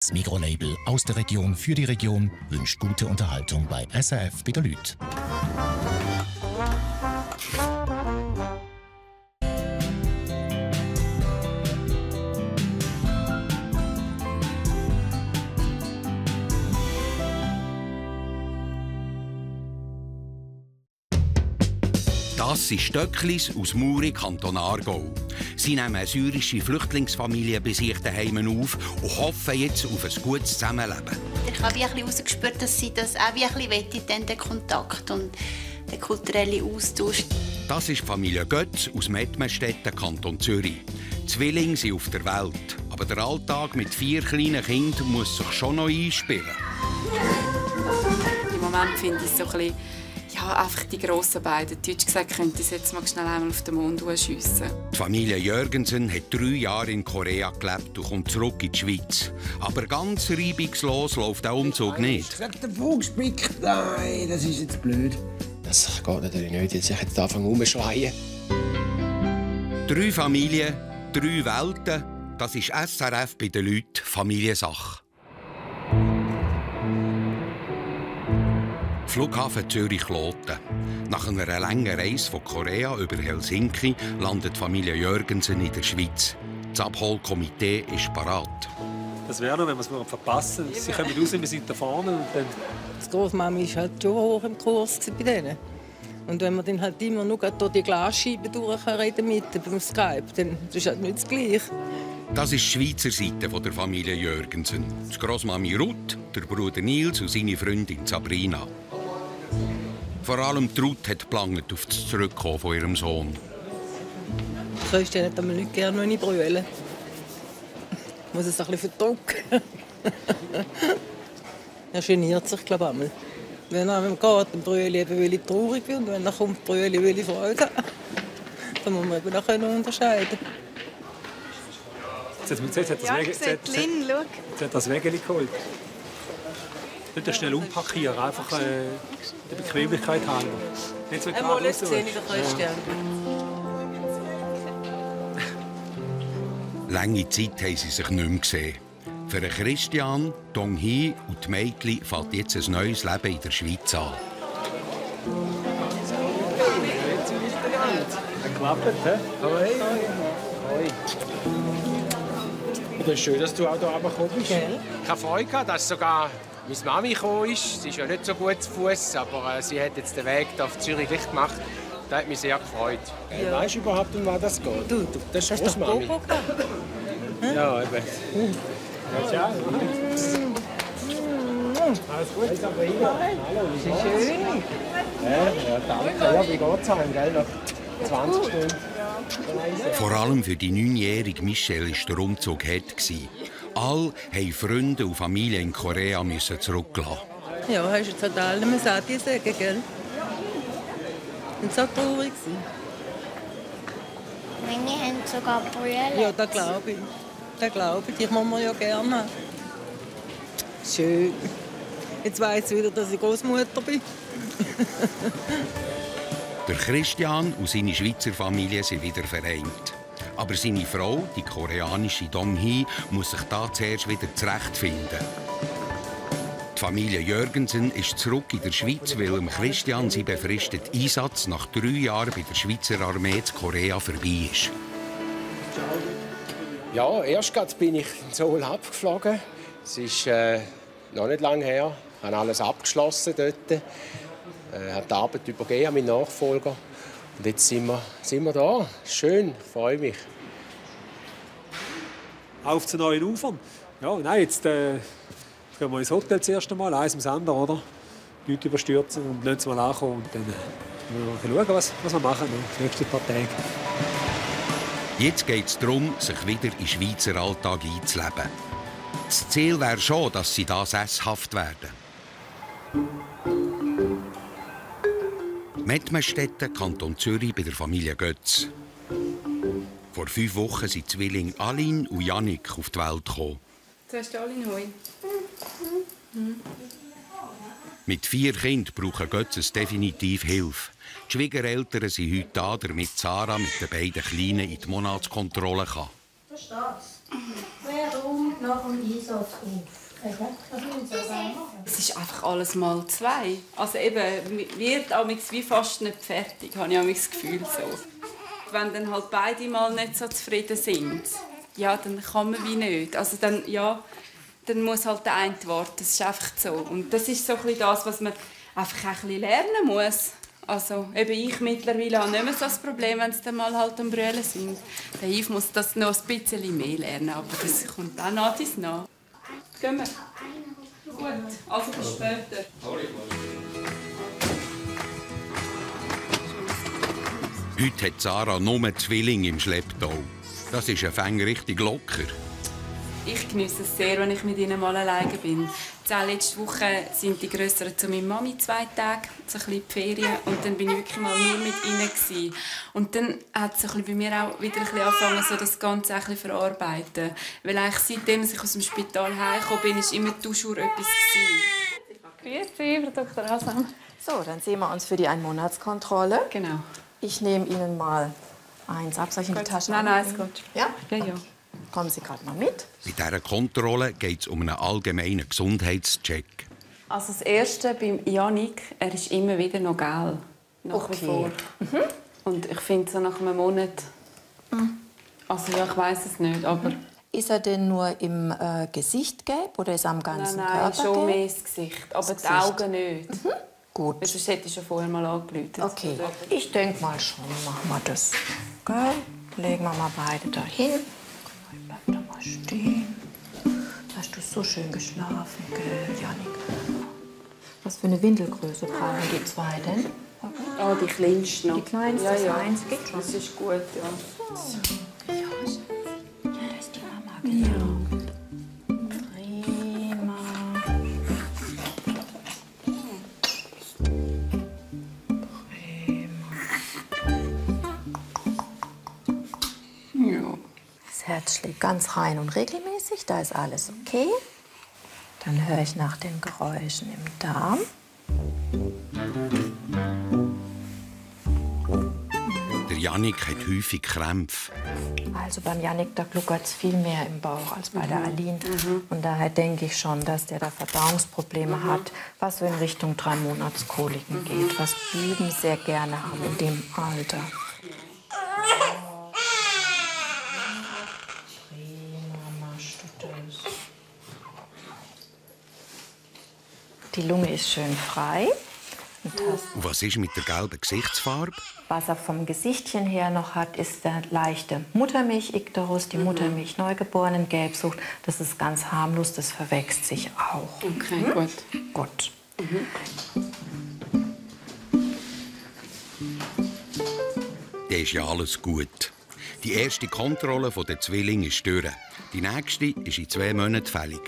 Das Migros-Label aus der Region für die Region wünscht gute Unterhaltung bei SRF bei den Leuten. Das sind Stöcklis aus Muri, Kanton Aargau. Sie nehmen eine syrische Flüchtlingsfamilie bei sich daheim auf und hoffen jetzt auf ein gutes Zusammenleben. Ich habe ein bisschen herausgespürt, dass sie das auch ein bisschen den Kontakt und den kulturellen Austausch. Das ist die Familie Götz aus Mettmerstetten, Kanton Zürich. Die Zwillinge sind auf der Welt, aber der Alltag mit 4 kleinen Kindern muss sich schon noch einspielen. Im Moment finde ich es so ein bisschen, ja, einfach die grossen beiden. Deutsch gesagt, könnte ich jetzt mal schnell einmal auf den Mond schiessen. Die Familie Jürgensen hat 3 Jahre in Korea gelebt und kommt zurück in die Schweiz. Aber ganz reibungslos läuft der Umzug nicht. Ich sag, der Fuchs pickt. Nein, das ist jetzt blöd. Das geht natürlich nicht. Jetzt ich anfangen rumschreien. 3 Familien, 3 Welten. Das ist SRF bei den Leuten Familiensache. Flughafen Zürich-Kloten. Nach einer langen Reise von Korea über Helsinki landet die Familie Jürgensen in der Schweiz. Das Abholkomitee ist parat. Das wäre noch, wenn wir es verpassen. Sie kommen raus, wir sind da vorne. Und dann die Großmama war halt schon hoch im Kurs bei denen. Und wenn man dann halt immer nur durch die Glasscheibe durchreden mit beim Skype, dann ist das halt nicht das Gleiche. Das ist die Schweizer Seite der Familie Jürgensen. Die Grossmami Ruth, der Bruder Nils und seine Freundin Sabrina. Vor allem Ruth hat geplant auf das Zurückkommen von ihrem Sohn. So ist er nicht gerne in Brühle. Ich muss es ein bisschen verdrücken. Er geniert sich, glaube ich. Wenn er geht, dann Brühle will ich traurig und wenn er kommt, Brühle will ich Freude haben. Dann muss man eben auch unterscheiden. Jetzt hat das Wägeli geholt. Nicht schnell umpackieren, einfach die Bequemlichkeit halber. Einmal jetzt sehe ich den Christian. Lange Zeit haben sie sich nicht mehr gesehen. Für Christian, Dong Hee und die Mädchen fängt jetzt ein neues Leben in der Schweiz an. Geklappt, hä? Hoi. Es ist schön, dass du auch hier runtergekommen bist. Ich habe Freude gehabt, dass sogar meine Mami gekommen ist. Sie ist ja nicht so gut zu Fuß, aber sie hat jetzt den Weg auf Zürich dicht gemacht. Das hat mich sehr gefreut. Ja. Weißt du überhaupt, um was das geht? Du, das ist Großmami. Ja, eben. Ja, alles gut? Hallo, wie ist schön. Ja, danke. Ja, wie geht's einem, gell? Nach 20 Stunden. Vor allem für die 9-jährige Michelle war der Umzug hart. Alle haben Freunde und Familie in Korea zurückgelassen. Ja, hast du jetzt halt allen sagen, gell? Und so traurig sein. Meine haben sogar Brühe. Ja, das glaube ich. Das glaube ich. Die muss man ja gerne haben. Schön. Jetzt weiss ich wieder, dass ich Großmutter bin. Der Christian und seine Schweizer Familie sind wieder vereint. Aber seine Frau, die koreanische Dong Hee, muss sich da zuerst wieder zurechtfinden. Die Familie Jürgensen ist zurück in der Schweiz, weil Christian sein befristeter Einsatz nach 3 Jahren bei der Schweizer Armee in Korea vorbei ist. Ja, erst bin ich in Seoul abgeflogen. Es ist noch nicht lange her. Ich habe alles abgeschlossen dort. Ich habe die Arbeit übergeben an meinen Nachfolger. Und jetzt sind wir da. Schön, ich freue mich. Auf zu neuen Ufern. Ja, nein, jetzt gehen wir ins Hotel das erste Mal, eins ums andere, oder? Nicht überstürzen und nicht mal ankommen. Und dann schauen wir, was wir machen die nächsten paar Tage. Jetzt geht es darum, sich wieder in den Schweizer Alltag einzuleben. Das Ziel wäre schon, dass sie da sesshaft werden. Mettmerstetten, Kanton Zürich, bei der Familie Götz. Vor 5 Wochen sind die Zwillinge Aline und Jannik auf die Welt gekommen. Zuerst Aline, hoi. Mit 4 Kindern brauchen Götzes definitiv Hilfe. Die Schwiegereltern sind heute da, damit Sarah mit den beiden Kleinen in die Monatskontrolle kann. Da steht's. Warum noch Es ist einfach alles mal 2. Also eben, wird amigs wie fast nicht fertig, habe ich amigs das Gefühl so. Wenn dann halt beide mal nicht so zufrieden sind, ja, dann kann man wie nicht. Also dann, ja, dann muss halt der eine warten. Das ist einfach so. Und das ist so ein bisschen das, was man einfach ein bisschen lernen muss. Also eben ich mittlerweile habe nicht mehr so das Problem, wenn sie dann mal halt am Brüllen sind. Der Yves muss das noch ein bisschen mehr lernen, aber das kommt auch nach und nach. Gehen wir. Gut, also bis später. Heute hat Sarah nur Zwillinge im Schlepptau. Das ist ein Fäng richtig locker. Ich genieße es sehr, wenn ich mit ihnen mal alleine bin. Letzte Woche sind die Grösseren zu meiner Mami 2 Tage, so ein bisschen die Ferien. Und dann bin ich wirklich mal nur mit ihnen gewesen. Und dann hat es bei mir auch wieder ein bisschen angefangen, so das Ganze ein bisschen verarbeiten. Weil eigentlich seitdem ich aus dem Spital heimgekommen bin, war immer toujours etwas. Grüezi, Frau Dr. Hassan. So, dann sehen wir uns für die Einmonatskontrolle. Genau. Ich nehme Ihnen mal eins ab. Soll ich in die Tasche? Nein, ist gut. Ja? Ja, ja. Kommen Sie gerade mal mit. Bei dieser Kontrolle geht es um einen allgemeinen Gesundheitscheck. Also das Erste beim Yannick, er ist immer wieder noch gelb. Nach wie vor. Und ich finde so nach einem Monat... Also ja, ich weiss es nicht, aber... Ist er denn nur im Gesicht gelb oder ist er am ganzen Körper Nein, schon gelb? mehr das Gesicht, aber die Augen nicht. Gut. Sonst hätte ich schon vorher mal angerufen. Okay, ich denke mal schon, machen wir das. Okay. Legen wir mal beide dahin. Bleib da mal stehen. Hast du so schön geschlafen, gell, Jannik? Was für eine Windelgröße brauchen die 2 denn? Oh, die kleinste noch. Die kleinste, ja, das ja. einzige? Das ist gut, ja. Ja, da ist die Mama, genau. Prima. Ja. Das Herz schlägt ganz rein und regelmäßig, da ist alles okay. Dann höre ich nach den Geräuschen im Darm. Der Jannik hat häufig Krämpfe. Also beim Jannik, da gluckert es viel mehr im Bauch als bei der Aline. Und daher denke ich schon, dass der da Verdauungsprobleme hat, was so in Richtung 3-Monats-Koliken geht, was Buben sehr gerne haben in dem Alter. Die Lunge ist schön frei. Und was ist mit der gelben Gesichtsfarbe? Was er vom Gesichtchen her noch hat, ist der leichte Muttermilch-Ikterus, die Muttermilch-Neugeborenen-Gelbsucht. Das ist ganz harmlos, das verwächst sich auch. Okay, gut. Gut. Dann ist ja alles gut. Die erste Kontrolle der Zwillinge ist durch. Die nächste ist in 2 Monaten fällig.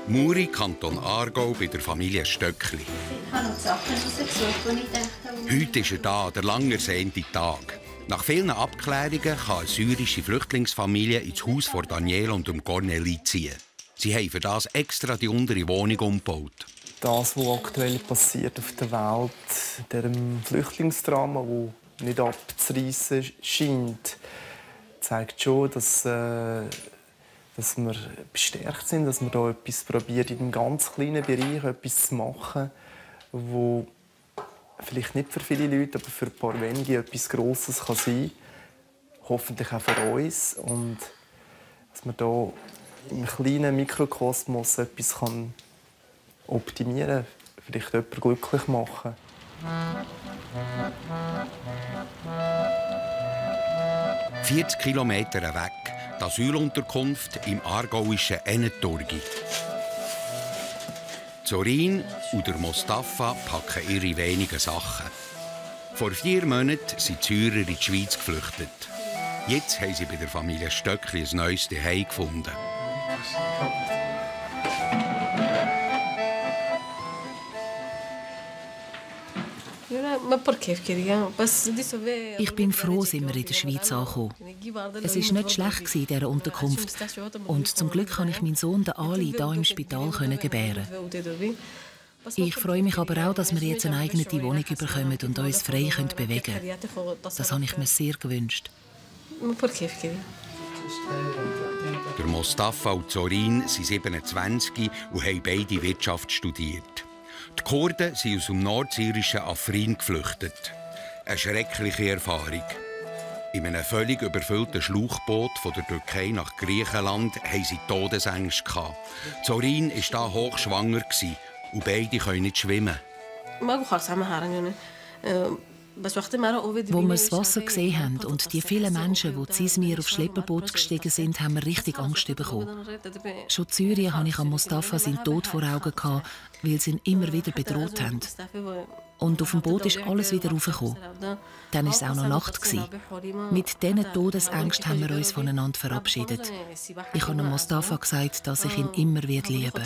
Muri, Kanton Aargau, bei der Familie Stöckli. Ich habe noch die Sachen rausgesucht, die ich dachte... Heute ist er da, der lang ersehnte Tag. Nach vielen Abklärungen kann eine syrische Flüchtlingsfamilie ins Haus von Daniel und Corneli ziehen. Sie haben für das extra die untere Wohnung umgebaut. Das, was aktuell passiert auf der Welt, diesem Flüchtlingsdrama, das nicht abzureissen scheint, zeigt schon, dass wir bestärkt sind, dass wir da etwas probieren, in einem ganz kleinen Bereich etwas zu machen, wo vielleicht nicht für viele Leute, aber für ein paar wenige etwas Grosses kann sein kann. Hoffentlich auch für uns. Und dass man da im kleinen Mikrokosmos etwas optimieren kann, vielleicht jemanden glücklich machen. 40 Kilometer weg, die Asylunterkunft im aargauischen Enneturgi. Zorin und der Mostafa packen ihre wenigen Sachen. Vor 4 Monaten sind die Syrer in die Schweiz geflüchtet. Jetzt haben sie bei der Familie Stöckli ein neues Zuhause gefunden. Ich bin froh, sind wir in der Schweiz angekommen. Es war nicht schlecht in dieser Unterkunft. Und zum Glück konnte ich meinen Sohn Ali hier im Spital gebären. Ich freue mich aber auch, dass wir jetzt eine eigene Wohnung bekommen und uns frei bewegen können. Das habe ich mir sehr gewünscht. Der Mostafa und Zorin sind 27 und haben beide Wirtschaft studiert. Die Kurden sind aus dem nordsyrischen Afrin geflüchtet. Eine schreckliche Erfahrung. In einem völlig überfüllten Schlauchboot von der Türkei nach Griechenland hatten sie Todesängste. Zorin war da hochschwanger und beide können nicht schwimmen. Wo wir das Wasser gesehen haben und die vielen Menschen, die zu Izmir aufs Schlepperboot gestiegen sind, haben wir richtig Angst bekommen. Schon in Syrien hatte ich an Mustafa seinen Tod vor Augen, weil sie ihn immer wieder bedroht haben. Und auf dem Boot ist alles wieder raufgekommen. Dann war es auch noch Nacht. Mit diesen Todesängsten haben wir uns voneinander verabschiedet. Ich habe Mustafa gesagt, dass ich ihn immer lieben werde.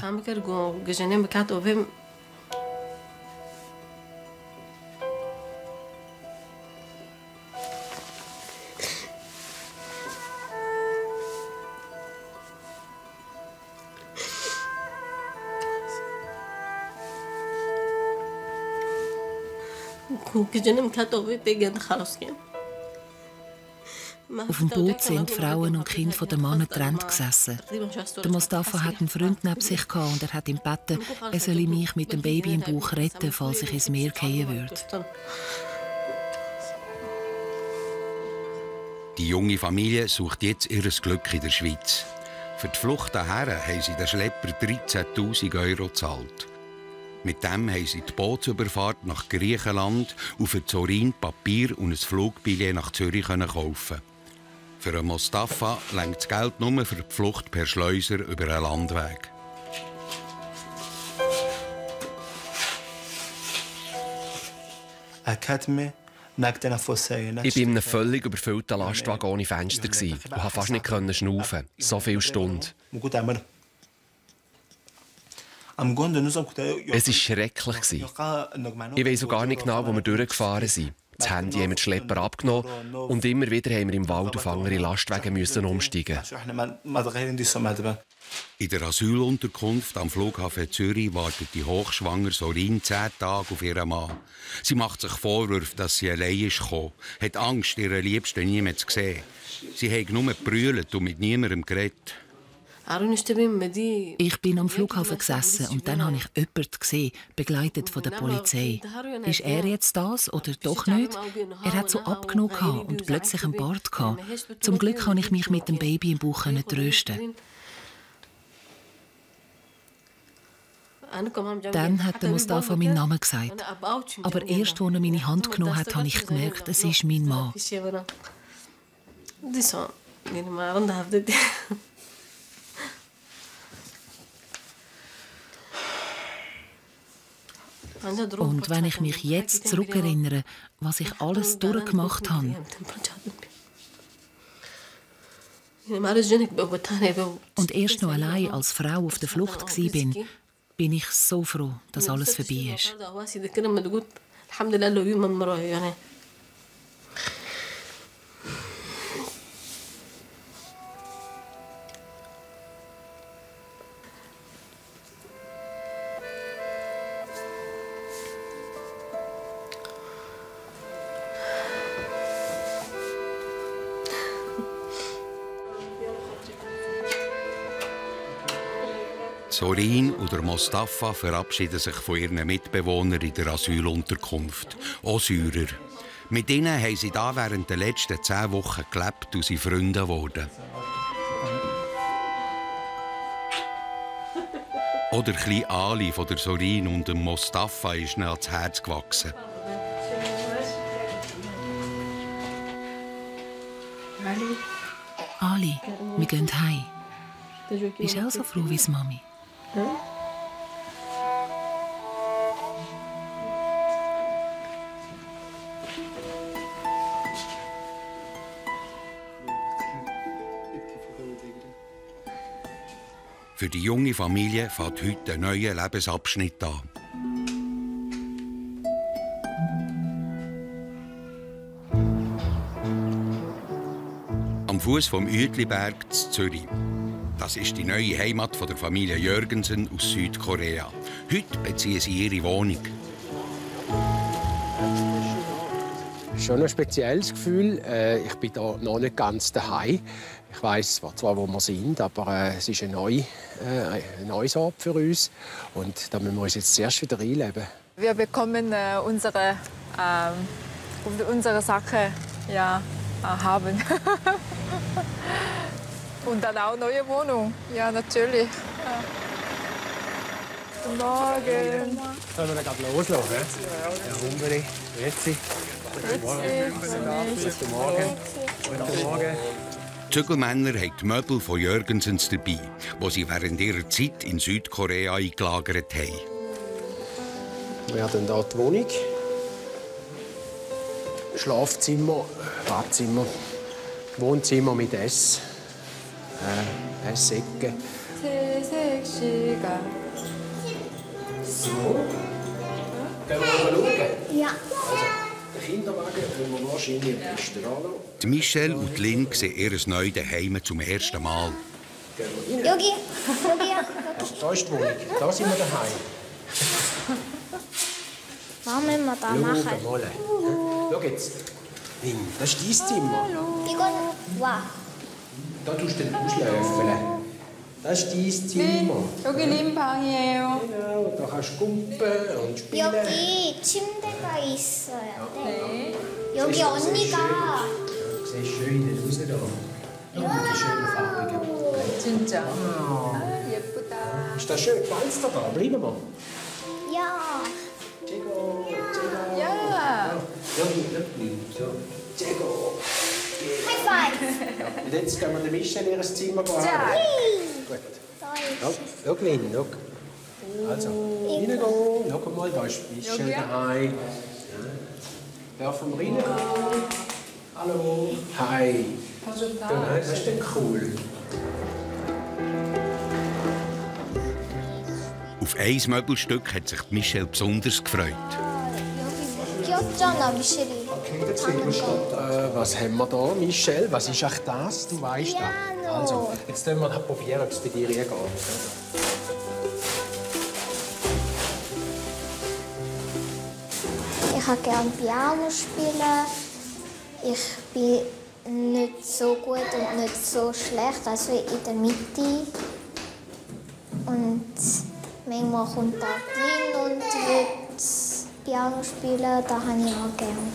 Auf dem Boot sind Frauen und Kinder von den Männern getrennt gesessen. Der Mustafa hat einen Freund neben sich und er hat ihm gebeten, er solle mich mit dem Baby im Bauch retten, falls ich ins Meer fallen würde. Die junge Familie sucht jetzt ihr Glück in der Schweiz. Für die Flucht daher haben sie den Schlepper 13'000 € gezahlt. Mit dem haben sie die Bootsüberfahrt nach Griechenland und für Zorin Papier und ein Flugbillett nach Zürich kaufen. Für Mustafa reicht das Geld nur für die Flucht per Schleuser über einen Landweg. Ich war in einem völlig überfüllten Lastwagen ohne Fenster und konnte fast nicht schnaufen. So viele Stunden. Es war schrecklich. Ich weiss auch gar nicht genau, wo wir durchgefahren sind. Das Handy haben wir den Schlepper abgenommen und immer wieder haben wir im Wald auf andere Lastwagen umsteigen. In der Asylunterkunft am Flughafen Zürich wartet die hochschwanger Zorin 10 Tage auf ihren Mann. Sie macht sich Vorwürfe, dass sie allein kam, hat Angst, ihren Liebsten nie mehr zu sehen. Sie hat nur gebrüllt und mit niemandem geredet. Ich bin am Flughafen gesessen und dann habe ich jemanden gesehen, begleitet von der Polizei. Ist er jetzt das oder doch nicht? Er hat so abgenommen und plötzlich einen Bart. Zum Glück konnte ich mich mit dem Baby im Bauch trösten. Dann hat Mustafa meinen Namen gesagt. Aber erst, als er meine Hand genommen hat, habe ich gemerkt, es ist mein Mann. Und wenn ich mich jetzt zurückerinnere, was ich alles durchgemacht habe. Und erst noch allein als Frau auf der Flucht war, bin ich so froh, dass alles vorbei ist. Zorin und der Mustafa verabschieden sich von ihren Mitbewohnern in der Asylunterkunft, auch Syrer. Mit ihnen haben sie da während der letzten 10 Wochen gelebt und sind Freunde geworden. Auch der kleine Ali von der Zorin und dem Mustafa ist ihnen ans Herz gewachsen. Ali, wir gehen heim. Bist du auch so froh wie die Mami? Für die junge Familie fängt heute ein neuer Lebensabschnitt an. Am Fuß vom Uetliberg in Zürich. Das ist die neue Heimat der Familie Jürgensen aus Südkorea. Heute beziehen sie ihre Wohnung. Schon ein spezielles Gefühl. Ich bin hier noch nicht ganz daheim. Ich weiss zwar, wo wir sind, aber es ist ein neues Ort für uns. Und da müssen wir uns jetzt zuerst wieder einleben. Wir bekommen unsere Sache haben. Und dann auch neue Wohnung. Ja, natürlich. Ja. Guten Morgen. Sollen wir gerade loslaufen? Ja, Humberi. Grüezi. Guten Morgen. Guten Morgen. Die Zügelmänner haben die Möbel von Jürgensens dabei, die sie während ihrer Zeit in Südkorea eingelagert haben. Wir haben hier die Wohnung. Schlafzimmer, Badzimmer, Wohnzimmer mit Essecke. So. Gehen wir mal schauen? Ja. Also, den Kinderwagen können wir wahrscheinlich am besten anschauen. Die Michelle und Lynn sehen ihr neues Zuhause zum ersten Mal. Yogi. Da ist die Wohnung. Da sind wir daheim. Was müssen wir da machen? Schau mal. Schau jetzt. Lynn, das ist dein Zimmer. Wow. Da tust du den ausschläfeln. Das ist dein Zimmer. 여기 림방이에요. Genau, da kannst du kumpen und spielen. 여기 침대가 있어요. 네. 여기 언니가. Sieht schön aus da. Schau mal, die schönen farbigen. 진짜. 예쁘다. Ist das schön? Gefällt's dir da? Bleiben wir. Ja. Ja. So. Diego. High five. Und jetzt gehen wir der Michelle in ihr Zimmer gehen. Gut. Schau, Lynn, schau. Also, reingehen. Schau mal, da ist Michelle daheim. Dürfen wir reingehen? Hallo. Hi. Das ist denn cool. Auf ein Möbelstück hat sich Michelle besonders gefreut. 귀엽잖아, 미셸이. Was haben wir da, Michelle? Was ist echt das? Du weißt das. Also, jetzt probieren wir, ob es bei dir reingeht. Ich kann gerne Piano spielen. Ich bin nicht so gut und nicht so schlecht, also in der Mitte. Und manchmal kommt da Lynn und will Piano spielen, das habe ich auch gerne.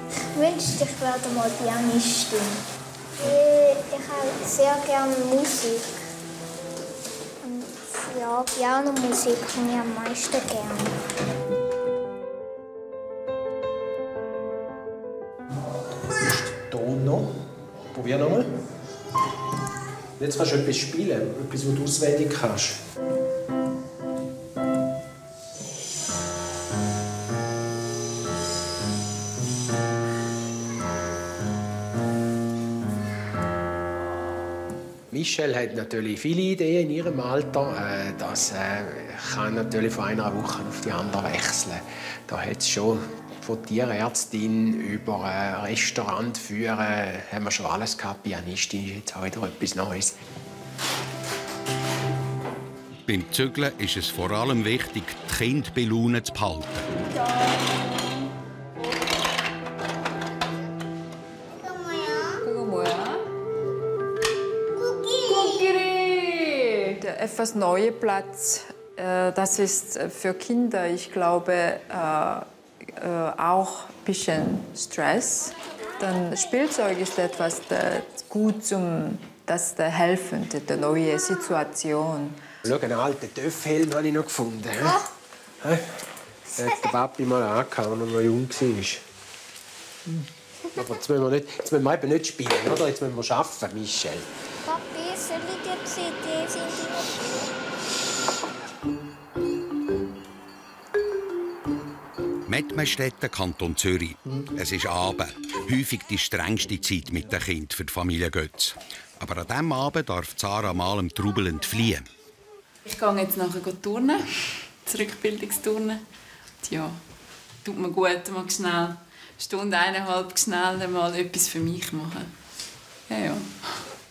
Ich wünschte, ich werde mal Pianistin. Ich habe sehr gerne Musik. Und ja, Pianomusik habe ich am meisten gerne. Ton noch. Probier nochmal. Jetzt kannst du etwas spielen, etwas, was du auswendig kannst. Michelle hat natürlich viele Ideen in ihrem Alter. Das kann natürlich von einer Woche auf die andere wechseln. Da hat es schon von Tierärztin über Restaurant führen, haben wir schon alles gehabt. Pianistin ist jetzt auch wieder etwas Neues. Beim Zügeln ist es vor allem wichtig, die Kinder bei Laune zu behalten. Der etwas neue Platz, das ist für Kinder, ich glaube, auch ein bisschen Stress. Dann Spielzeug ist etwas gut zum helfen, der neue Situation. Schau, einen alten Töpfhelm habe ich noch gefunden. Den hat der Papi mal angehauen, als er jung war. Aber jetzt müssen wir eben nicht spielen, oder? Jetzt müssen wir arbeiten, Michelle. Papi, soll ich dir die CD Mettmerstetten, Kanton Zürich. Es ist Abend. Häufig die strengste Zeit mit den Kindern für die Familie Götz. Aber an diesem Abend darf Sarah mal dem Trubel entfliehen. Ich gehe jetzt nachher turnen, Zurückbildungsturnen. Ja, tut mir gut, mal schnell Stunde, 1,5 schnell mal etwas für mich machen. Ja.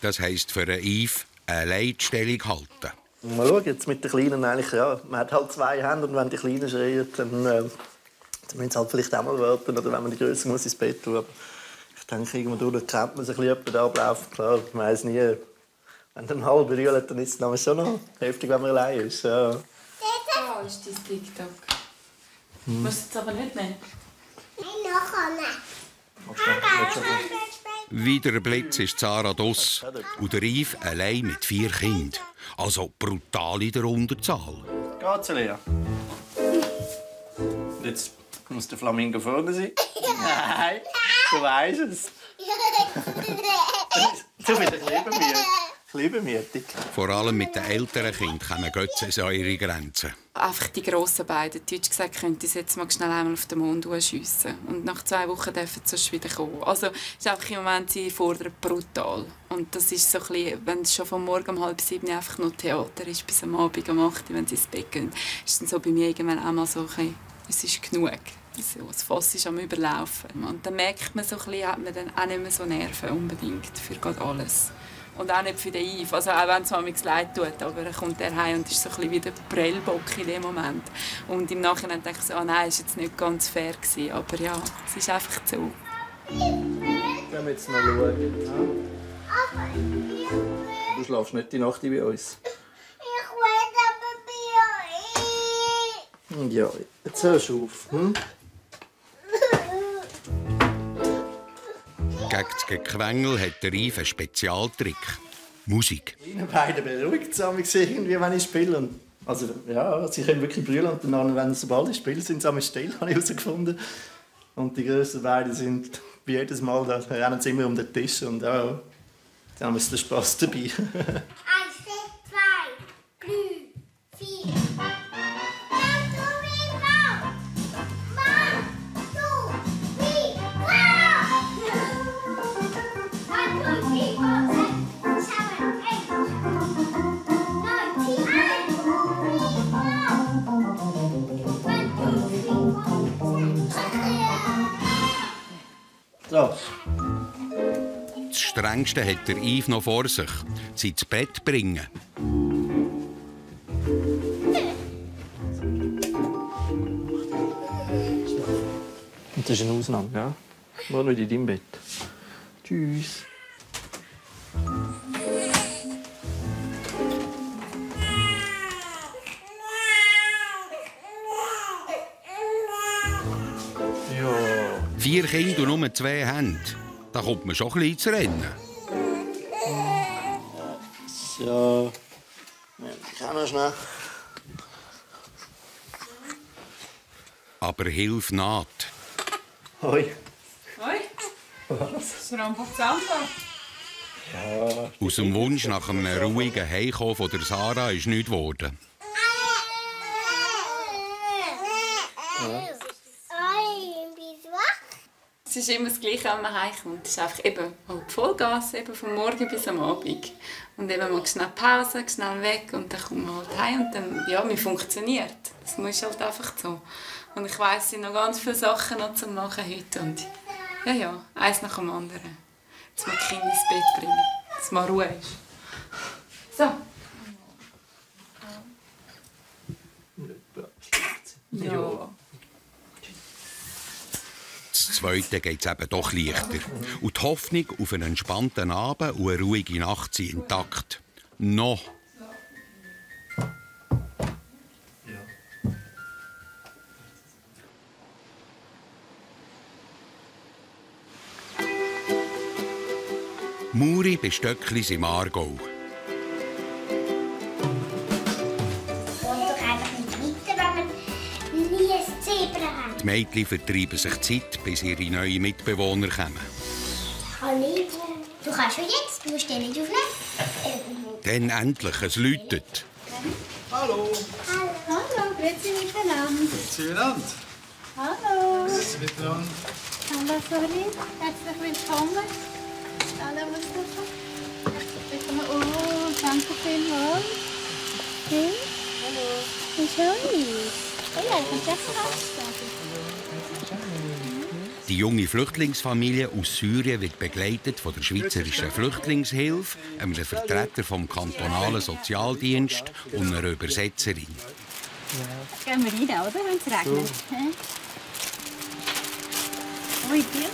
Das heisst für einen Yves eine Leitstellung halten. Mal schauen, jetzt mit den Kleinen eigentlich, ja, man hat halt 2 Hände und wenn die Kleinen schreien, dann müssen sie halt vielleicht auch mal warten oder wenn man die Größe muss ins Bett tun. Aber ich denke, irgendwo durch kennt man sich ein bisschen den Ablauf. Klar, ich weiss nie, wenn der halb rührt, dann ist es schon noch heftig, wenn man allein ist. Ja. Da ist dein TikTok. Du musst es jetzt aber nicht nehmen. Wieder ein Blitz ist Sarah Doss und der Yves allein mit 4 Kindern. Also brutal in der Unterzahl. Geht's, Lea? Jetzt muss der Flamingo vorne sein. Nein, du weißt es. Du bist ein bisschen bemüht. Vor allem mit den älteren Kindern kommen Götze an ihre Grenzen. Einfach die grossen beiden. Deutsch gesagt, könnte ich jetzt mal schnell einmal auf den Mond schiessen. Und nach 2 Wochen dürfen sie sonst wieder kommen. Also ist einfach im Moment, sie fordern brutal. Und das ist so ein bisschen, wenn es schon von morgen um 6:30 einfach nur Theater ist, bis am Abend um 8 Uhr, wenn sie ins Bett gehen, ist dann so bei mir irgendwann auch mal so ein bisschen, es ist genug. Das Fass ist am Überlaufen. Und dann merkt man so ein bisschen, hat man dann auch nicht mehr so Nerven unbedingt für gerade alles. Und auch nicht für den Yves. Also auch wenn es manchmal leid tut, aber er kommt heim und ist so ein bisschen wie der Prellbock in dem Moment. Und im Nachhinein denke ich so, nein, es war jetzt nicht ganz fair gewesen. Aber ja, es ist einfach so. Gehen wir jetzt mal schauen. Du schläfst nicht die Nacht bei uns. Ich will aber bei euch. Ja, jetzt hörst du auf. Gegen das Gequengel hat der Yves einen Spezialtrick. Musik. Die beiden beruhigt es irgendwie, wenn ich spiele. Also, ja, sie können wirklich brüllen und dann, sobald ich spiele, sind sie still, habe ich herausgefunden. Und die grössten beiden sind wie jedes Mal, da rennen sie immer um den Tisch und ja, dann haben wir den Spass dabei. 1, 2, 3, 4. So. Das Strengste hat der Yves noch vor sich. Sie ins Bett bringen. Und das ist eine Ausnahme, ja? Nur nicht in deinem Bett. Tschüss. Ja. 4 Kinder und nur 2 Hände. Da kommt man schon ein bisschen ins Rennen. So. Ich kann noch schnell. Aber Hilfe naht. Hoi. Hoi. Was? Ist er am Zusammenfahren? Ja. Aus dem Wunsch nach einem ruhigen Heimkommen von der Sarah ist nichts geworden. Es ist immer das Gleiche, wenn man heimkommt. Es ist einfach eben halt Vollgas, eben vom Morgen bis am Abend. Und eben mal schnell Pause, schnell weg und dann kommt man halt heim und dann, ja, man funktioniert. Das ist halt einfach so. Und ich weiss, es sind noch ganz viele Sachen noch zu machen heute. Und ja, eins nach dem anderen. Jetzt mal die Kinder ins Bett bringen, dass mal Ruhe ist. So. Ja. Das Zweite geht es eben doch leichter. Und die Hoffnung auf einen entspannten Abend und eine ruhige Nacht sind intakt. Noch. Muri bei Stöcklis im Aargau. Und doch einfach nicht weiter, wenn wir nie ein Zebra haben. Die Mädchen vertreiben sich Zeit, bis ihre neuen Mitbewohner kommen. Hallo. Du kannst schon jetzt, du musst den nicht aufnehmen. Dann endlich, es läutet. Hallo. Hallo, grüezi miteinander. Grüezi miteinander. Hallo. Grüezi miteinander. Hallo, Sorry. Herzlich willkommen. Hallo, Mustafa. Oh, danke vielmals. Hey. Hallo. Wie schön. Oh ja, ich kann das Die junge Flüchtlingsfamilie aus Syrien wird begleitet von der Schweizerischen Flüchtlingshilfe, einem Vertreter vom kantonalen Sozialdienst und einer Übersetzerin. Gehen wir rein, oder? Wenn es regnet. Oh, ich bin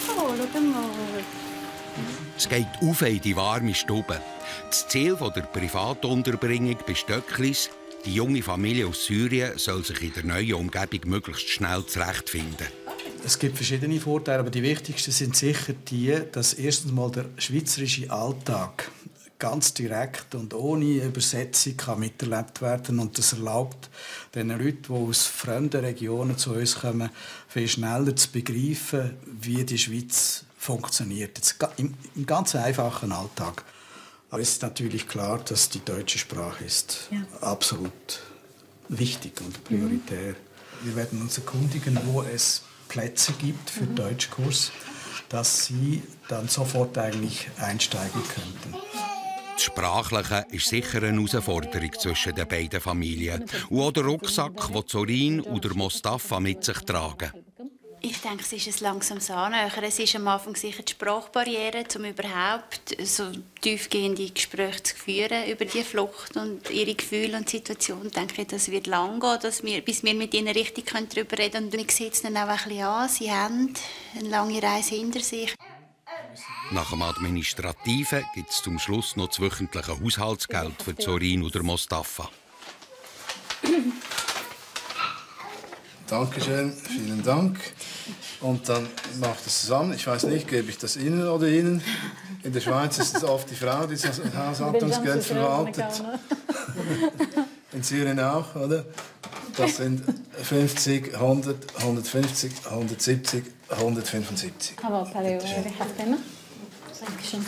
schau mal. Es geht auf in die warme Stube. Das Ziel der Privatunterbringung bei Stöcklis, die junge Familie aus Syrien soll sich in der neuen Umgebung möglichst schnell zurechtfinden. Es gibt verschiedene Vorteile, aber die wichtigsten sind sicher die, dass erstens mal der schweizerische Alltag ganz direkt und ohne Übersetzung kann miterlebt werden. Und das erlaubt den Leuten, die aus fremden Regionen zu uns kommen, viel schneller zu begreifen, wie die Schweiz funktioniert. Im ganz einfachen Alltag. Aber es ist natürlich klar, dass die deutsche Sprache ist absolut wichtig und prioritär. Wir werden uns erkundigen, wo es Plätze gibt für Deutschkurs, dass sie dann sofort eigentlich einsteigen könnten. Das Sprachliche ist sicher eine Herausforderung zwischen den beiden Familien. Und auch der Rucksack, den Zorin und Mostafa mit sich tragen. Ich denke, es ist ein langsames Annähern. Es ist am Anfang sicher die Sprachbarriere, um überhaupt so tiefgehende Gespräche zu führen über die Flucht und ihre Gefühle und Situation. Ich denke, das wird lang gehen, bis wir mit ihnen richtig darüber reden können. Und ich sehe es dann auch ein bisschen an. Sie haben eine lange Reise hinter sich. Nach dem Administrativen gibt es zum Schluss noch das wöchentliche Haushaltsgeld für Zorin oder Mostafa. Dankeschön, vielen Dank. Und dann macht es zusammen. Ich weiß nicht, gebe ich das Ihnen oder Ihnen? In der Schweiz ist es oft die Frau, die das Haushaltungsgeld verwaltet. In Syrien auch, oder? Das sind 50, 100, 150, 170, 175. Dankeschön.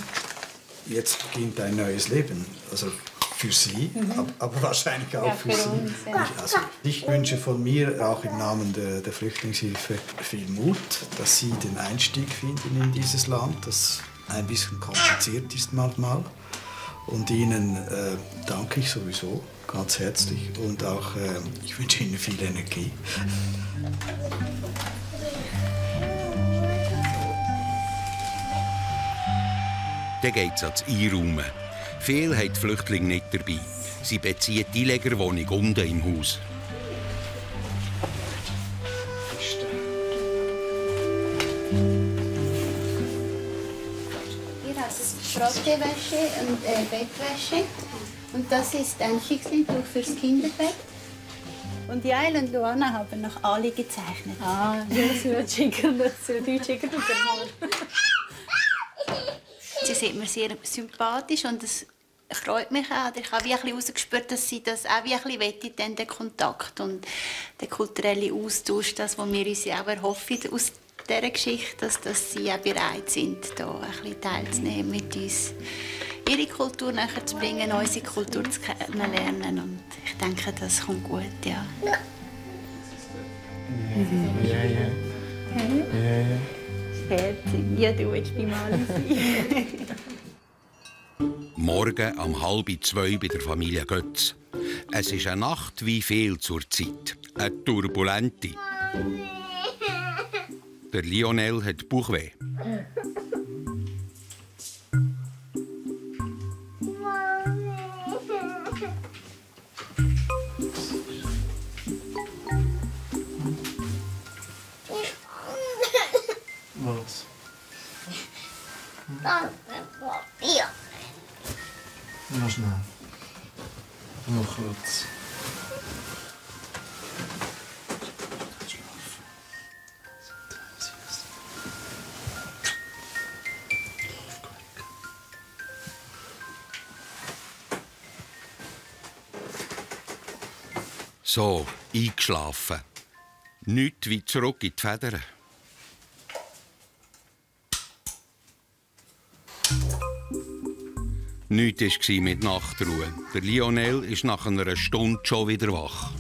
Jetzt beginnt ein neues Leben. Also für Sie, aber wahrscheinlich auch für Sie. Uns, ja. Also ich wünsche von mir auch im Namen der Flüchtlingshilfe viel Mut, dass Sie den Einstieg finden in dieses Land, das ein bisschen kompliziert ist manchmal. Und Ihnen danke ich sowieso ganz herzlich und auch ich wünsche Ihnen viel Energie. Dann geht es ans Einräumen. Viele haben die Flüchtlinge nicht dabei. Sie beziehen die Einlegerwohnung unten im Haus. Hier hat es Frottewäsche und Bettwäsche. Und das ist ein Fixingtuch fürs Kinderbett. Und Jael und Luana haben noch alle gezeichnet. Ah, das wird schicken, das wird schicken. Sie sieht mir sehr sympathisch und das freut mich auch. Ich habe wie ein bisschen herausgespürt, dass sie das auch wie ein bisschen wettet, den Kontakt und der kulturelle Austausch, das, was wir uns auch erhoffen aus dieser Geschichte, dass sie auch bereit sind, da ein bisschen teilzunehmen mit uns, ihre Kultur näher zu bringen, unsere Kultur zu kennenlernen. Und ich denke, das kommt gut, ja. Ja, du willst bei Mali sein. Morgen um 1:30 bei der Familie Götz. Es ist eine Nacht wie viel zur Zeit. Eine turbulente. Der Lionel hat Bauchweh. Was? Ja. Noch schnell. Noch kurz. So, eingeschlafen. Nichts wie zurück in die Federn. Nichts war mit Nachtruhe. Der Lionel ist nach einer Stunde schon wieder wach.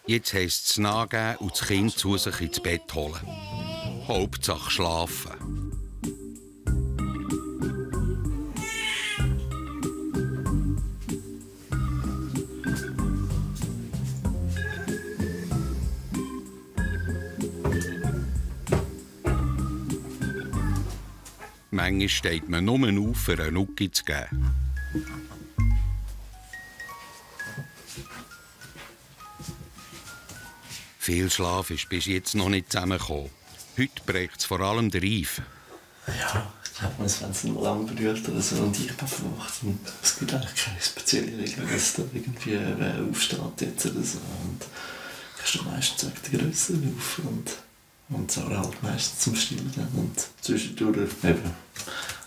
Jetzt heisst es nachgeben und das Kind zu sich ins Bett holen. Hauptsache schlafen. Manchmal steht man nur auf, für einen Nucki zu geben. Viel Schlaf ist bis jetzt noch nicht zusammengekommen. Heute prägt es vor allem der Yves. Ja, ich glaube, wenn es nur lang berührt oder so und ich bin verwacht, es gibt eigentlich keine spezielle Regel, dass da irgendwie aufsteht jetzt oder so. Und ich stehe meistens wegen der Grösse auf und Sarah halt meistens zum Stillen und zwischendurch eben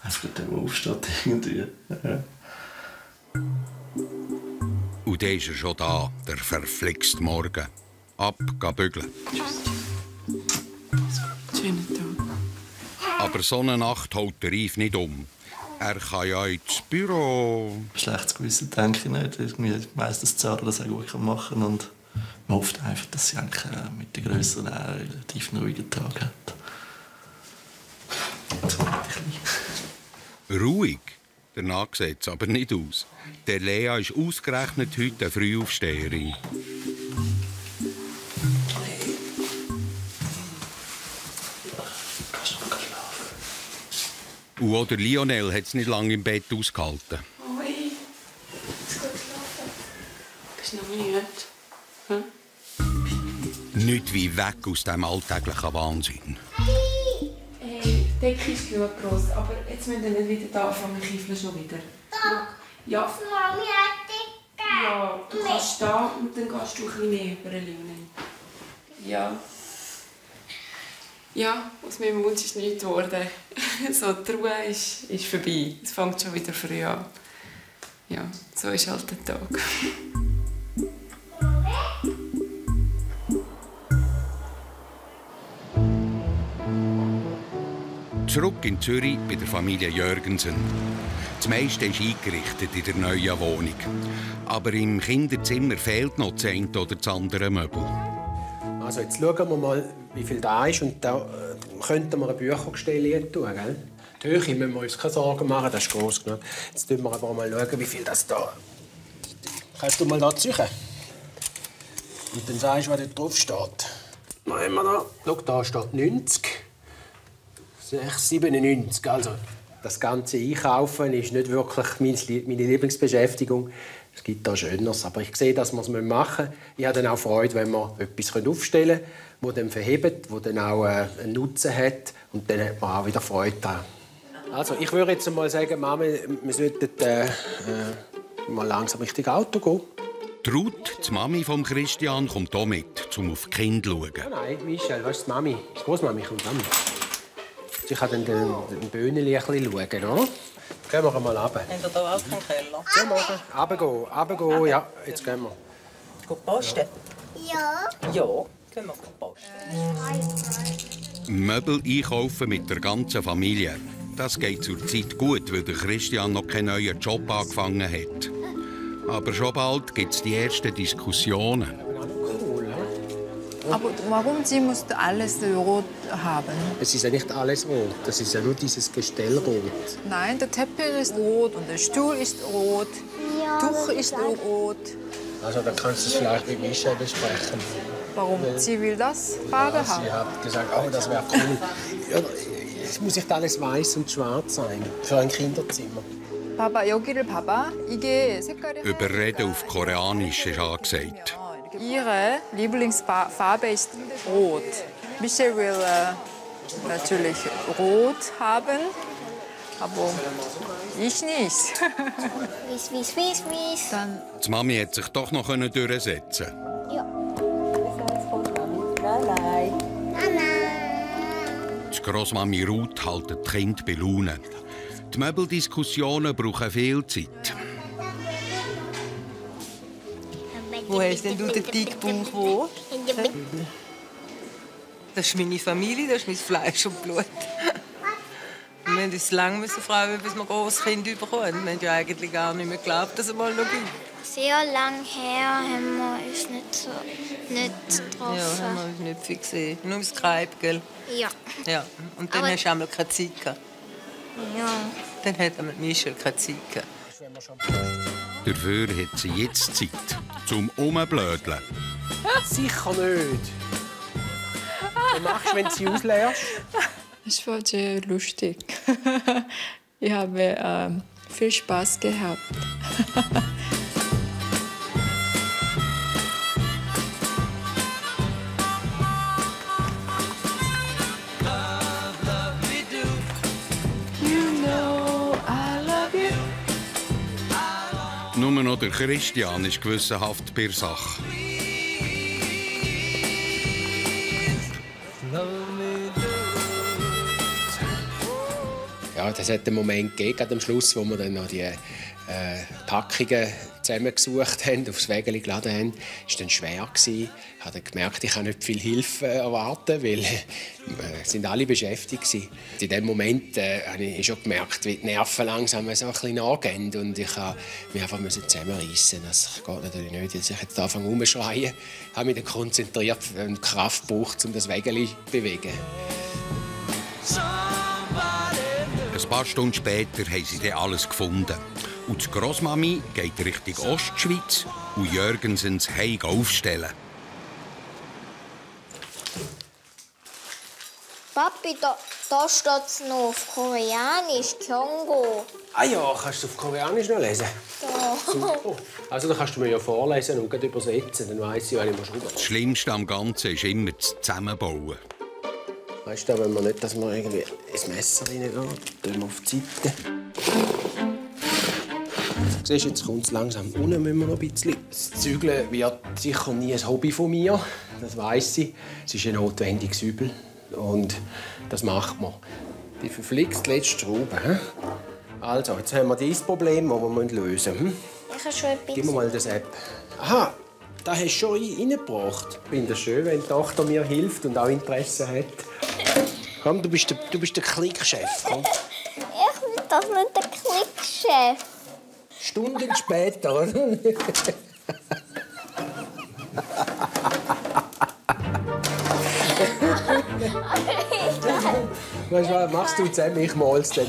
einfach der, der aufsteht irgendwie. Ja. Und dann ist er schon da, der verflixte Morgen. Ab, geh bügeln. Schönen Tag. Aber so eine Nacht haut der Yves nicht um. Er kann ja ins Büro. Schlechtes Gewissen denke ich nicht. Ich weiss, dass Sarah das auch gut machen kann. Und man hofft einfach, dass sie eigentlich mit der Größeren einen relativ ruhigen Tag hat. Ruhig? Danach sieht es aber nicht aus. Der Lea ist ausgerechnet heute eine Frühaufsteherin. Und auch der Lionel hat es nicht lange im Bett ausgehalten. Oi. Ist gut geschlafen? Bist du noch müde? Hm? Nicht wie weg aus diesem alltäglichen Wahnsinn. Hey, die Decke ist genug gross, aber jetzt müssen wir nicht wieder da anfangen, kiefeln schon wieder. Ja. Mami hat Decke. Ja, du kannst da und dann gehst du ein bisschen mehr über den Lionel. Ja. Ja, aus meinem Wunsch ist nichts geworden. So, die Ruhe ist vorbei. Es fängt schon wieder früh an. Ja, so ist halt der Tag. Zurück in Zürich bei der Familie Jörgensen. Das meiste ist eingerichtet in der neuen Wohnung. Aber im Kinderzimmer fehlt noch das eine oder das andere Möbel. Also jetzt schauen wir mal, wie viel da ist. Und da könnten wir ein Büchergestell tun. Gell? Die Höhe müssen wir uns keine Sorgen machen, das ist gross genug. Jetzt schauen wir aber mal, schauen, wie viel das da... Kannst du mal da ziehen? Und dann sagst du, was da drauf steht. Was haben wir da? Schau, da steht 90. 6,97. Also, das ganze Einkaufen ist nicht wirklich meine Lieblingsbeschäftigung. Es gibt da Schöneres, aber ich sehe, dass wir es machen müssen. Ich habe dann auch Freude, wenn wir etwas aufstellen können, das dann verhebt, das dann auch einen Nutzen hat. Und dann hat man auch wieder Freude daran. Also, ich würde jetzt mal sagen, Mama, wir sollten mal langsam Richtung Auto gehen. Die Ruth, die Mami von Christian, kommt auch mit, um auf die Kinder zu schauen. Ja, nein, Michel, weißt du, die Mami, die Großmami kommt auch mit. Ich kann dann den Böhneli ein bisschen schauen, oder? Gehen wir mal runter. Habt ihr hier auch keinen Keller? Ja, machen. Runtergehen. Ja, jetzt gehen wir. Geht posten? Ja. Ja, gehen wir posten. Möbel einkaufen mit der ganzen Familie. Das geht zurzeit gut, weil der Christian noch keinen neuen Job angefangen hat. Aber schon bald gibt es die ersten Diskussionen. Aber warum sie musste alles rot haben? Es ist ja nicht alles rot, das ist ja nur dieses Gestell rot. Nein, der Teppich ist rot und der Stuhl ist rot, Tuch ist rot. Also dann kannst du es vielleicht mit Michelle besprechen. Warum? Sie will das Farbe haben. Sie hat gesagt, oh, das wäre cool. Ja, es muss nicht alles weiß und schwarz sein für ein Kinderzimmer. Papa, 여기를 봐봐. 이게 색깔이 Überreden auf Koreanisch ist angesagt. Ihre Lieblingsfarbe ist rot. Michelle will natürlich rot haben, aber ich nicht. Dann Die Mami hat sich doch noch durchsetzen. Ja. Die Grossmami Ruth hält die Kinder bei Laune. Die Möbeldiskussionen brauchen viel Zeit. Wo hast denn du den Dickbauch? Wo? Das ist meine Familie, das ist mein Fleisch und Blut. Wir müssen uns lange fragen, bis wir ein grosses Kind bekommen. Wir haben ja eigentlich gar nicht mehr geglaubt, dass es mal noch gibt. Sehr lang her haben wir uns nicht so nicht getroffen. Ja, haben wir uns nicht viel gesehen. Nur im Skype, gell? Ja. Ja. Und dann hast du einmal keine Zeit gehabt. Ja. Dann hat Michel keine Zeit gehabt. Dafür hat sie jetzt Zeit zum Umblödeln. Sicher nicht. Was machst du, wenn du sie ausleerst? Es war sehr lustig. Ich habe viel Spaß gehabt. Nur noch der Christian ist gewissenhaft bei der Sache. Ja, das hat einen Moment gegeben, am Schluss, wo wir dann noch die Packungen zusammengesucht haben, aufs Wägeli geladen haben. Es war dann schwer. Ich habe gemerkt, ich kann nicht viel Hilfe erwarten, weil sind alle beschäftigt waren. In dem Moment habe ich schon gemerkt, wie die Nerven langsam so ein bisschen nachgehen. Und ich musste mich einfach zusammenreissen. Das geht natürlich nicht, dass ich jetzt anfange rumzuschreien. Ich habe mich dann konzentriert und Kraft gebraucht, um das Wägeli zu bewegen. Ein paar Stunden später haben sie dann alles gefunden. Und die Grossmami geht Richtung Ostschweiz und Jürgensens Heim aufstellen. Papi, da steht es noch auf Koreanisch, Kyongo. Ah ja, kannst du auf Koreanisch noch lesen? Ja. Super. Also dann kannst du mir ja vorlesen und übersetzen, dann weiss ich, was ich schreiben muss. Das Schlimmste am Ganzen ist immer das Zusammenbauen. Weißt du, wenn wir nicht, dass wir irgendwie ins Messer reingehen, tun wir auf die Seite. Du siehst, jetzt kommt es langsam. Unten müssen wir noch ein bisschen. Das Zügeln wird sicher nie ein Hobby von mir. Das weiss ich. Es ist ein notwendiges Übel. Und das macht man. Die verflixt letzte Schraube. Also, jetzt haben wir dieses Problem, das wir lösen müssen. Ich habe schon ein bisschen. Gib mir mal das App. Aha, das hast du schon reingebracht. Ich finde es schön, wenn die Tochter mir hilft und auch Interesse hat. Komm, du bist der Klickchef. Komm. Ich will das nicht der Klickchef. Stunden später, oder? Weißt du was, machst du zusammen, ich mal's dann.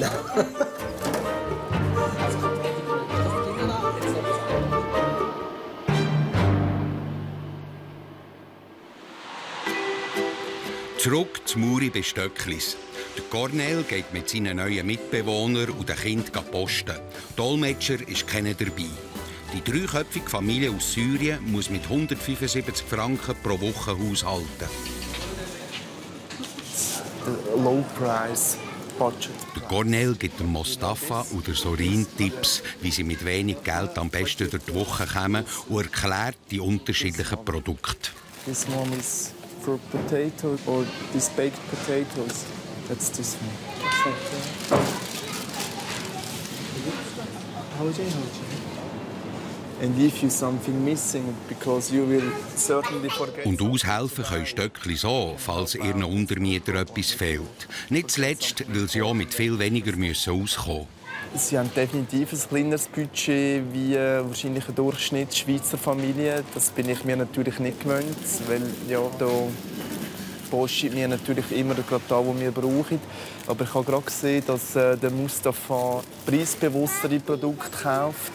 Zurück zu Muri bei Stöcklis. Der Cornel geht mit seinen neuen Mitbewohnern und den Kindern posten. Dolmetscher ist keiner dabei. Die dreiköpfige Familie aus Syrien muss mit 175 Franken pro Woche haushalten. Low price budget. Der Cornel gibt dem Mustafa oder Sorin Tipps, wie sie mit wenig Geld am besten durch die Woche kommen, und erklärt die unterschiedlichen Produkte. This one is for potato or these baked potatoes. That's this one. And if you something missing, because you will certainly forget. Und aushelfen können Stöckli so, falls ihren Untermieter etwas fehlt. Nicht zuletzt, weil sie auch mit viel weniger auskommen müssen. Sie haben definitiv ein kleineres Budget wie wahrscheinlich eine Durchschnittsschweizer Familie. Das bin ich mir natürlich nicht gewöhnt, weil ja, da postet mir natürlich immer gerade da, was wir brauchen. Aber ich habe gerade gesehen, dass der Mustafa preisbewusstere Produkte kauft.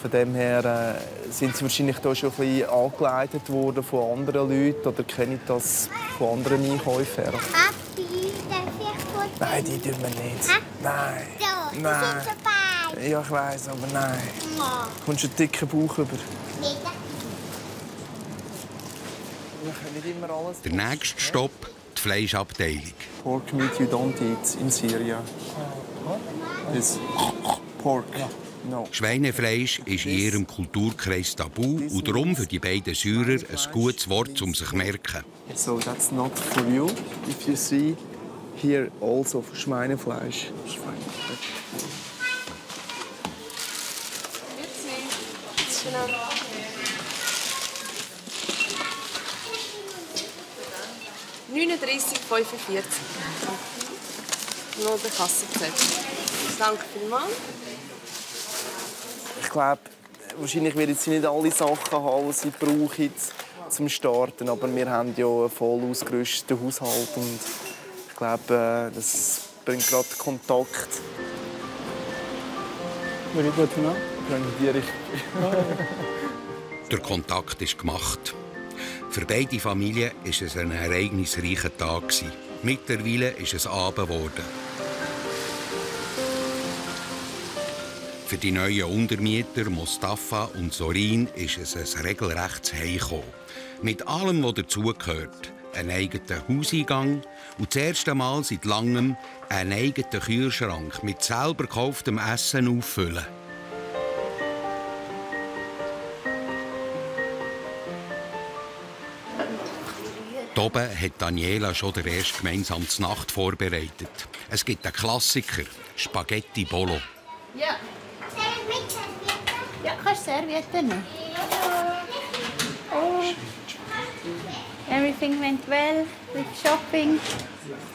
Von dem her sind sie wahrscheinlich da schon ein bisschen angeleitet worden von anderen Leuten oder kenne ich das von anderen Einkäufern. Papi, darf ich kurz? Nein, die tun wir nicht. Nein. So, Nein. Ja, ich weiss, aber nein. Ja. Kommst du einen dicken Bauch über? Nicht. Der nächste Stopp, die Fleischabteilung. Pork meat you don't eat in Syria. Is pork. No. Schweinefleisch ist in ihrem Kulturkreis tabu und darum für die beiden Syrer ein gutes Wort, um sich zu merken. So that's not for you. If you see here also Schweinefleisch. €39,45. Nur der Kassenzettel. Danke vielmals. Ich glaube, wahrscheinlich werden sie nicht alle Sachen haben, die sie brauchen. zum Starten. Aber wir haben ja einen voll ausgerüsteten Haushalt und ich glaube, das bringt gerade Kontakt. Very good, you know? Der Kontakt ist gemacht. Für beide Familien war es ein ereignisreicher Tag. Mittlerweile ist es Abend geworden. Für die neuen Untermieter Mostafa und Sorin ist es ein regelrechtes Heimkommen. Mit allem, was dazugehört. Einen eigenen Hauseingang und das erste Mal seit langem einen eigenen Kühlschrank mit selber gekauftem Essen auffüllen. Hier oben hat Daniela schon den ersten gemeinsamen Nacht vorbereitet. Es gibt einen Klassiker, Spaghetti Bolo. Ja. Ja, kannst du Servietten nehmen? Oh. Everything went well with shopping.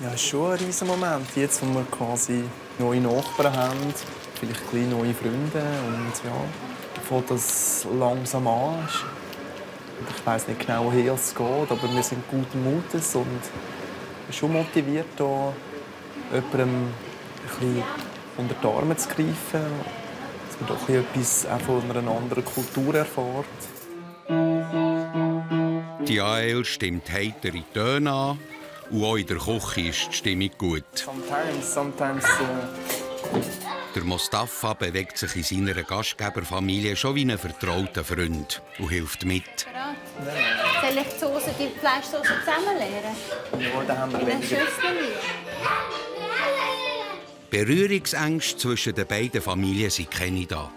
Ja, es ist schon ein riesiger Moment, jetzt wo wir quasi neue Nachbarn haben, vielleicht kleine neue Freunde und ja, fängt das langsam an. Ich weiss nicht genau, woher es geht, aber wir sind guten Mutes und schon motiviert, da jemandem ein bisschen unter die Arme zu greifen, dass man doch etwas auch von einer anderen Kultur erfährt. Die Jael stimmt heitere Töne an und auch in der Küche ist die Stimmung gut. Sometimes. Der Mostafa bewegt sich in seiner Gastgeberfamilie schon wie ein vertrauter Freund und hilft mit. Soll ich die Fleischsoße zusammenleeren? Ja, da haben wir weniger. Berührungsängste zwischen den beiden Familien sind keine da.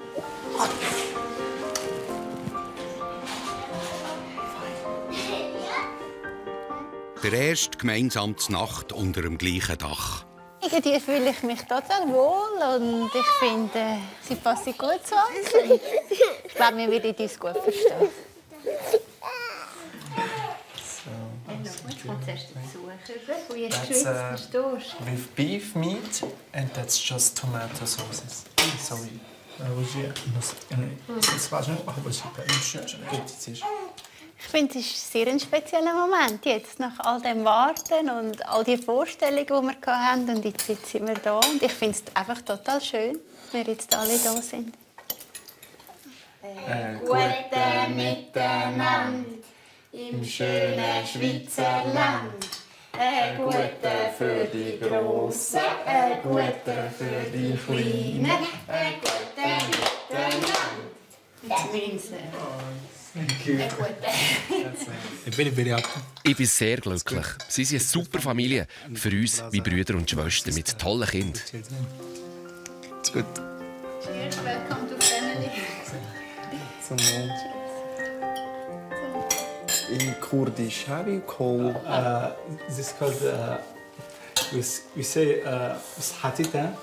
Der erste gemeinsame Nacht unter dem gleichen Dach. Irgendwie fühle ich mich total wohl und ich finde, sie passen gut zu uns. Ich glaube, wir würden uns gut verstehen. Ich komme zuerst den Besuch über, jetzt geschwitzt, verstehst du? With beef meat and that's just tomato sauces. Sorry. Ich finde, es ist ein sehr spezieller Moment jetzt, nach all dem Warten und all die Vorstellungen, die wir hatten. Und jetzt sind wir da und ich finde es einfach total schön, dass wir jetzt alle da sind. Gute Miteinander im schönen Schweizer Land. Ein guter für die Grossen, ein guter für die Kleinen, ein guter Miteinander. Ich bin sehr glücklich. Sie sind eine super Familie. Für uns wie Brüder und Schwestern mit tollen Kindern. Ist gut. Cheers, welcome to family. Zum Wohl. In Kurdisch, how do you call? This is called, we say, ushatita.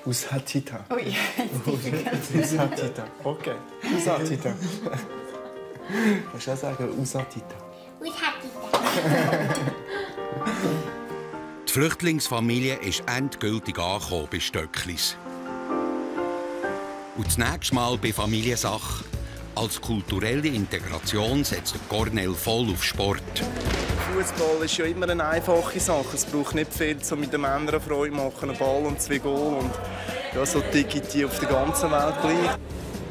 Ushatita. Oh ja, Ushatita. Okay. Ushatita. Kannst du auch sagen, Ushatita? Die Flüchtlingsfamilie ist endgültig angekommen bei Stöcklis. Und das nächste Mal bei Familiensache. Als kulturelle Integration setzt Cornel voll auf Sport. Fußball ist ja immer eine einfache Sache. Es braucht nicht viel, um mit den Männern Freude zu machen. Ein Ball und 2 Goal. Und ja, so ticken die auf der ganzen Welt gleich.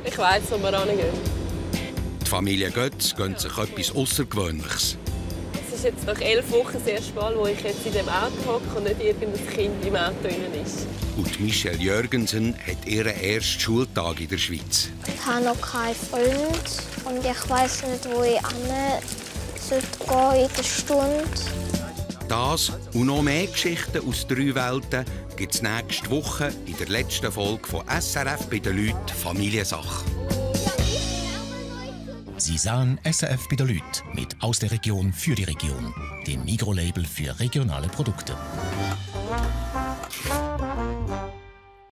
Ich weiss, wo wir hingehen. Die Familie Götz gönnt sich etwas Außergewöhnliches. Es ist jetzt nach 11 Wochen das erste Mal, wo ich jetzt in dem Auto hocke und nicht irgendein Kind im Auto drin ist. Und Michelle Jürgensen hat ihren ersten Schultag in der Schweiz. Ich habe noch keinen Freund und ich weiss nicht, wo ich hin sollte in der Stunde. Das und noch mehr Geschichten aus 3 Welten gibt es nächste Woche in der letzten Folge von SRF bei den Leuten Familiensache. Sie sahen SRF bei den Leuten mit «Aus der Region für die Region», dem Mikrolabel für regionale Produkte.